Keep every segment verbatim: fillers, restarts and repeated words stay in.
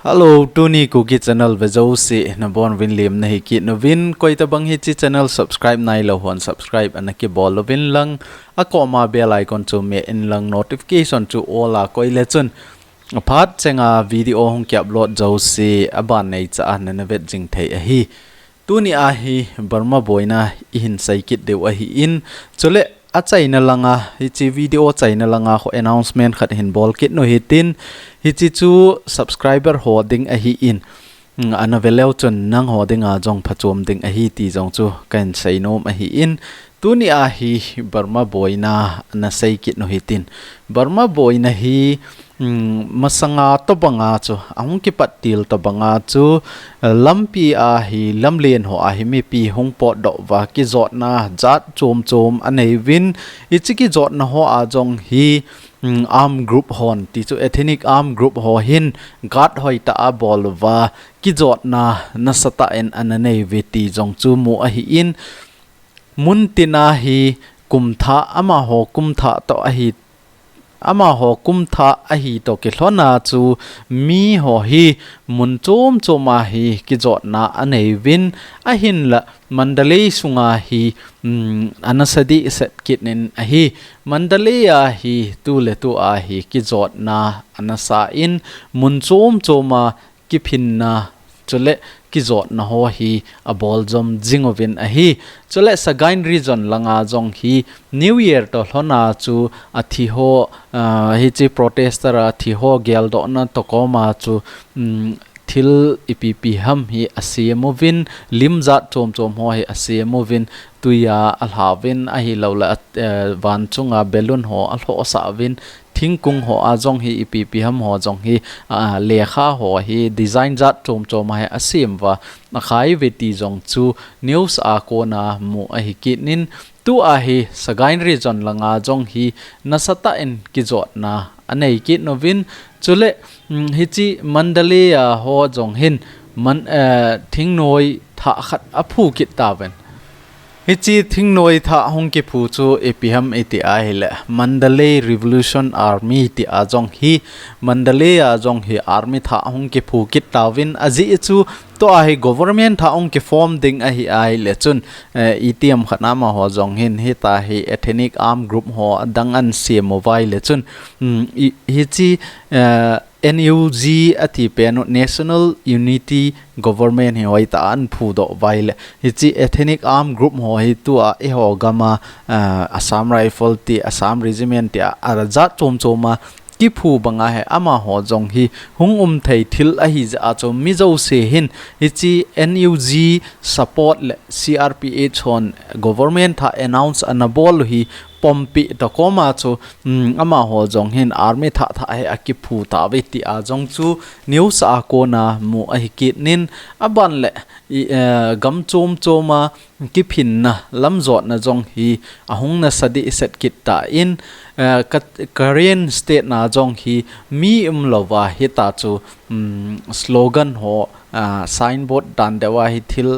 Hello, tuni Kuki channel ve jouse nabonuvin lemna hi kit uvin, koitabang hiche channel subscribe nailou hon subscribe ana kibol uvin lang, akoma bell icon chu me in lang, notification chu all a koi le chun aphat chenga video hung ki upload jouse aban neicha a nana vet jing thei ahi. Tuni a hi Burma boina ihin sei kit diu ahin, chule achaina langa, hiche video achaina langa ho announcement khat hin bol kit nu hitin, hiche chu subscriber ho ding ahin, mm, ana ve leu chun nangho dinga jong phachom ding ahi ti jong chu kahin sei nom ahin, tuni a hi Burma boina ana sei kit nu hitin, Burma boina hi, um, masanga tobanga chu, ahung kipat til tobanga chu, eh, lampi a hi, lamlen ho a hi mipi hung potdoh uva, kijotna jat chom chom anei uvin, hiche kijotna ho a jong hi, um, arm group hon, ti chu ethnic arm group ho hin, guard hoitah a abol uva, kijotna nasatah in ana nei uve ti jong chu mu ahin, mun tina hi kumthah, amaho kumthah toh ahi, amaho kumthah ahi toh kilhona chu miho hi mun chom chom a hi kijotna anei uvin, ahinla Mandalay sunga hi, um, ana sa dehset kit in ahi. Mandalay a hi tuletu a hi kijotna ana sa in, mun chom chom a kiphinna, chule kijotna ho hi abol jom jing uvin ahi. Chule Sagaing Region langa jong hi New Year toh lhona chu athi ho, ah, hiche protester athi ho geldohna toh koma chu, um, thil ipi ipi ham hi asem uvin, lim jat chom chom ho hi asem uvin, tui a alha uvin, ahilouleh, eh, van chunga balloon ho alhohsah uvin, thingkung ho a jong hi ipi ipi ham ho jong hi, ah, lekha ho hi design jat chom chom a hi asem uva, akhai uve ti jong chu news a kona mu ahi kit in, tua hi Sagaing Region langa jong hi nasatah in kijotna anei kit uvin, chule, um, hiche Mandalay a ho jong hin man, eh, thingnoi thah khat aphu kit tauvin. Hiche thingnoi thah hung kiphu chu ipi ham iti ahile, Mandalay Revolution Army ti a jong hi, Mandalay a jong hi army thah hung kiphu kit tauvin, ajeh chu tua hi government thah hung kiform ding ahi ahile chun, eh, itiham khat amaho jong hin hitia hi ethnic arm group ho adang ana sem uva ahile chun, um, i, hiche, eh, N U G ati pen u National Unity Government hi hoitah a ana phudoh uva ahile, hiche ethnic arm group ho hi tua eiho gam a, ah, Assam Rifle ti, Assam Regiment ti a, ajat chom chom a kiphu banga hi amaho jong hi hung um thei thil ahi jeh a chu mi jouse hin hiche N U G support le C R P H hon government thah announce ana bol u hi pompi toh koma chu, um, amaho jong hin army thah thah hi akiphu tauve ti a jong chu news a kona mu ahi kit in, aban le i, eh, gam chom chom a kiphinna lamjotna jong hi ahung nasa dehset kit tan, eh, Ka-, Karen State na jong hi mi umlouva hitia chu, um, slogan ho, ah, signboard dan deuh a hi thil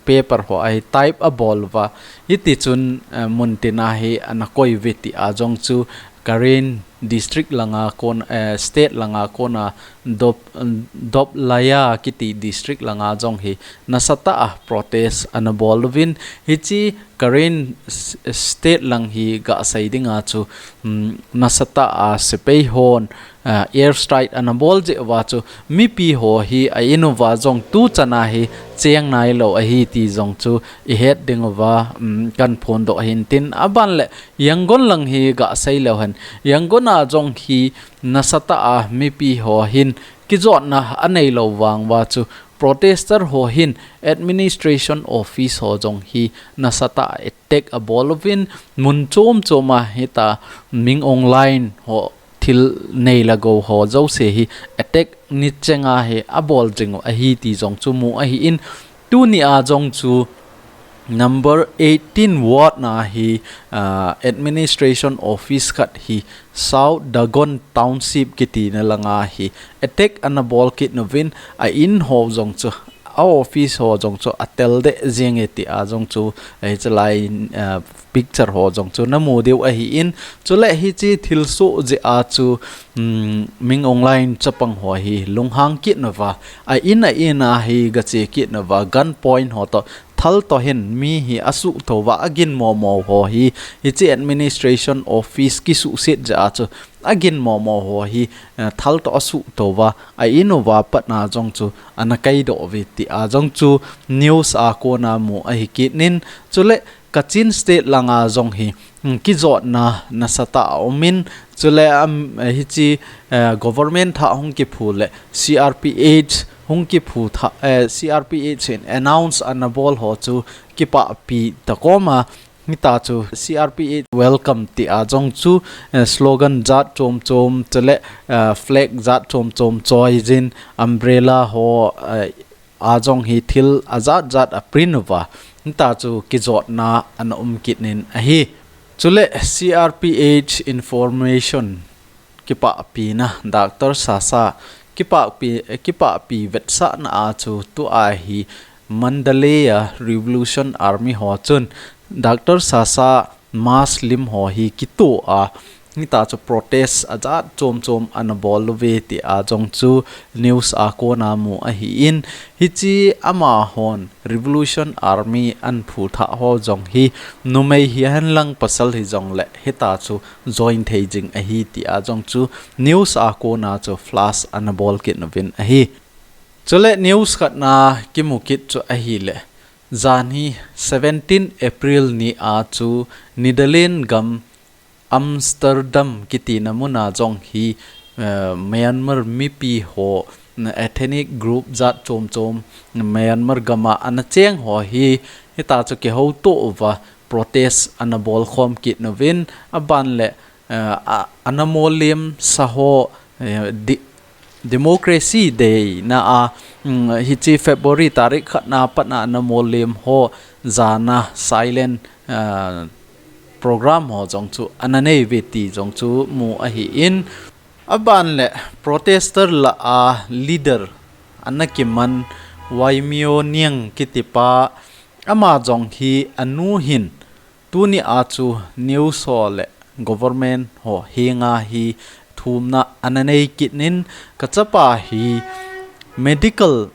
paper ho a hi type abol uva, hiti chun, eh, mun tina hi ana koi uve ti a jong chu Karen district langa kon, eh, state langa kona Dop, Doplaya kiti district langa jong hi nasatah a protest ana bol uvin, hiche Karen s-, state lang hi gasei dinga chu, um, nasatah a sepai hon, ah, air strike ana bol jeh uva chu mipi ho hi a in uva jong tuchan a hi cheng nailou ahi ti jong chu ihet ding uva, um, kahin phondoh ahin tin, aban le Yangon lang hi gasei leu hen. Yangon a jong hi nasatah a mipi ho hin kijotna aneilou vang uva chu protester ho hin administration office ho jong hi nasatah a attack abol uvin, mun chom chom a hitia Min Aung Hlaing ho thil nei le gou ho jouse hi attack nicheng a hi abol jing u ahi ti jong chu mu ahin, tuni a jong chu number eighteen ward na hi, ah, administration office khat hi South Dagon Township kiti na langa hi attack ana bol kit uvin, a in ho jong chu a office ho jong chu atel deh jing e tia jong chu, eh, hiche lai, eh, picture ho jong chu namu diu ahin, chule hiche thilsoh jeh a chu, um, Min Aung Hlaing chapang ho hi lunghang kit nauva, a in a in a hi gache kit nauva, gun point ho toh, thal toh hin mi hi asuhthou uva, agin momo ho hi, hiche administration office kisuhset jeh a chu, agin momo ho hi, eh, thal toh asuhthou uva, a in uva patna jong chu, ana kaidoh uve tia jong chu, news a kona mu ahi kit in, chule Kachin State langa jong hi, hmm, kijotna nasatah a um in, chule am, eh, hiche, eh, government thah hung kiphu le C R P H hung kiphu thah, eh, C R P H in announce ana bol ho chu kipahpi tah a um a, hitia chu C R P H welcome tia jong chu, eh, slogan jat chom chom chule, eh, flag jat chom chom choi jin umbrella ho, eh, a jong hi thil ajat jat a print uva, hitia chu kijotna ana um kit in ahi. Chule C R P H information kipahpina, Doctor Sasa kipahpi, kipahpi vetsahna a chu tua hi Mandalay a Revolution Army ho chun Doctor Sasa mass lim ho hi kitoh a, hitia chu protest ajat chom chom ana bol uve tia jong chu news a kona mu ahin, hiche amahon Revolution Army ana phu thah ho jong hi numei hihen lang pasal hijongle hitia chu join thei jing ahi tia jong chu news a kona chu flash ana bol kit nauvin ahi. Chule news khatna kimu kit chu ahile, jan hi seventeen April ni a chu Netherlands gam Amsterdam kitina muna jong hi, eh, Myanmar mipi ho, ethnic group jat chom chom, Myanmar gam a ana cheng ho hi, hitia chu kihouto uva protest ana bol khom kit nauvin, aban le, eh, a, ana molem sa ho, eh, di-, Democracy Day na a, mm, hiche February tarik khatna patna ana molem ho jana silent, ah, program ho jong chu ana nei uve ti jong chu mu ahin, aban le protester lah a leader ana kiman Wai Myoniang kitipa ama jong hi anu hin tuni a chu news ho le government ho henga hi thumna ana nei kit in, kachapa hi medical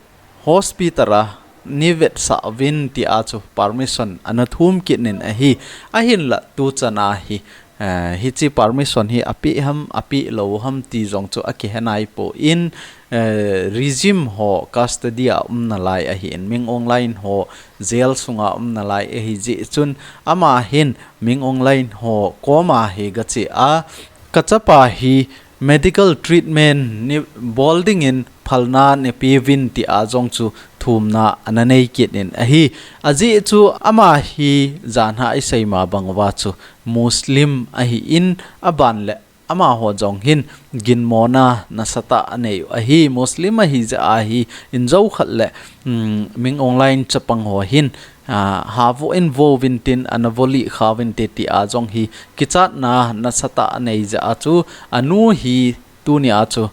hospital a neivetsah uvin tia chu permission ana thum kit in ahi. Ahinla tuchan a hi, eh, hiche permission hi apeh ham, apeh lou ham ti jong chu akihe naipon, eh, regime ho custody a um nalai ahin, Min Aung Hlaing ho jail sunga um nalai ahi jeh chun, ama hin Min Aung Hlaing ho koma hi gache a, kachapa hi medical treatment neibol dingin phalna neipeuvin tia jong chu thumna ana nei kit in ahi. Ajeh chu ama hi janhi iseima bang uva chu Muslim ahin, aban le amaho jong hin ginmona nasatah a anei u ahi. Muslim ahi jeh a hi injo khat le, um, Min Aung Hlaing chapang ho hin, ah, havoh in vo uvin tin, ana vo lih kha uvin te tia jong hi kichatna nasatah a anei jeh a chu anu hi tuni a chu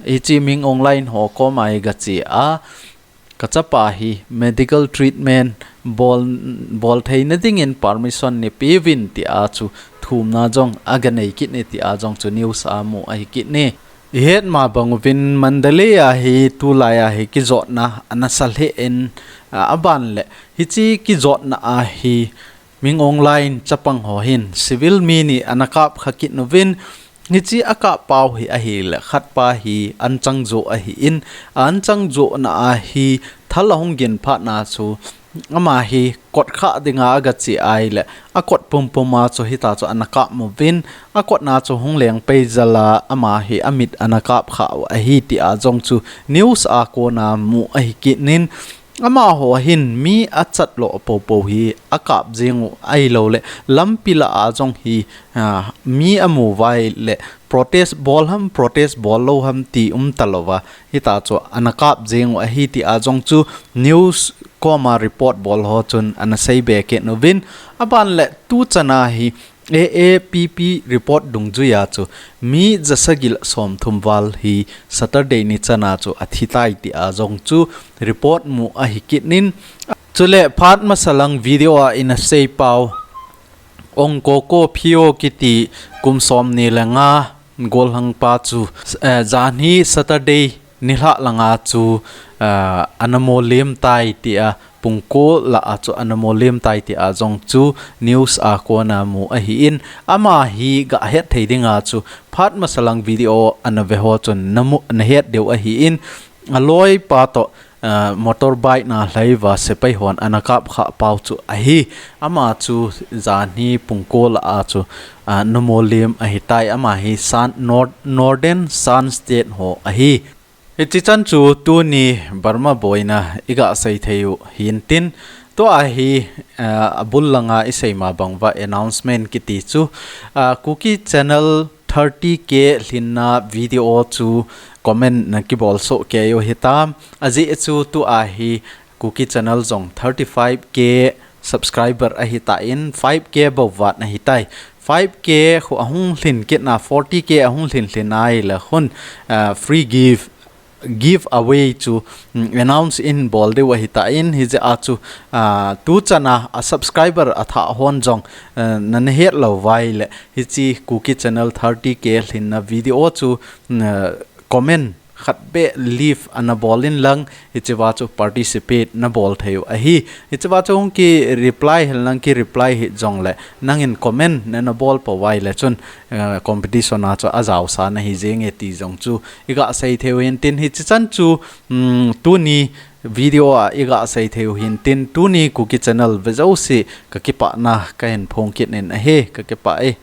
hiche Min Aung Hlaing ho koma hi gache a, kachapa hi medical treatment bol, bol theina dingin permission neipeuvin tia chu thumna jong aga nei kit e tia jong chu news a mu ahi kit e. Ihet ma bang uvin Mandalay a hi tulai a hi kijotna ana sa lheh in, a, aban le hiche kijotna a hi Min Aung Hlaing chapang ho hin civil mi ni ana kap kha kit nauvin, hiche akap pau hi ahile khatpa hi anchang jo ahin, anchang jona a hi thal ahung gin phatna chu ama hi kot kha dinga aga che ahile akot pumpum a chu hitia chu ana kap uvin, akotna chu hung leng pei jal a ama hi amit ana kap kha u ahi tia jong chu news a kona mu ahi kit in, amaho hin mi achat lo popo hi akap jing u ahilou le, lampi lah a jong hi, ah, mi amu uva ahile protest bol ham, protest bol lou ham ti um talouva, hitia chu ana kap jing u ahi tia jong chu news koma report bol ho chun ana sei be kit uvin, aban le tuchan a hi A A P P report dungjuia chu mi jasagil somthum val hi Saturday ni chana chu athi tai tia jong chu report mu ahi kit in. Chule phat masalang video a ina seipau Ong Koko Phio kiti kum somni le nga golhangpa chu, eh, janhi Saturday nilhah langa chu, eh, ana molim tai tia, pungko lah a chu ana molim tai tia jong chu news a kona mu ahi in, ama hi gahet thei dinga chu phat masalang video ana veho chun namu, nahet diu ahi in, aloipa toh, eh, motorbike na lhaiva sepai hon ana kapkha pau chu ahi. Ama chu janhi pungko lah a chu, ah, namolim ahi tai, ama hi San, Nord-, Northern Shan State ho ahi. Hichi chan chu tuni Burma boina iga sei thei u hintin, tua hi, ah, abul langa isei ma bangva announcement kiti chu, ah, Kuki Channel thirty K lhinna video chu comment na kibol soh kei u hitam. Ajeh chu tua hi Kuki Channel jong thirty-five K subscriber ahi tan, five K bou vat ahi tai. Five K khu ahung lhin kit na, forty K ahung lhin lhin ahile khun, ah, free gift, giveaway chu, mm, announce in bol diu ahi tan, hijeh a chu, ah, tuchana a subscriber athah hon jong, ah, nana het lou uva ahile, hichi Kuki Channel thirty K lhinna video chu, mm, ah, comment khat beh leave ana bol in lang, hichiva chu participate nabol thei u ahi. Hichiva chu hung ki reply hel lang, ki reply hih jongle, nangin comment nana bol pou uva ahile chun, eh, competition a chu ajaosa nahi jenge ti jong chu iga sei thei u hintin, hichi chan chu, mm, tuni video a iga sei thei u hintin, tuni Kuki Channel vejouse kakipana kahin phong kit in ahi, kakipah e.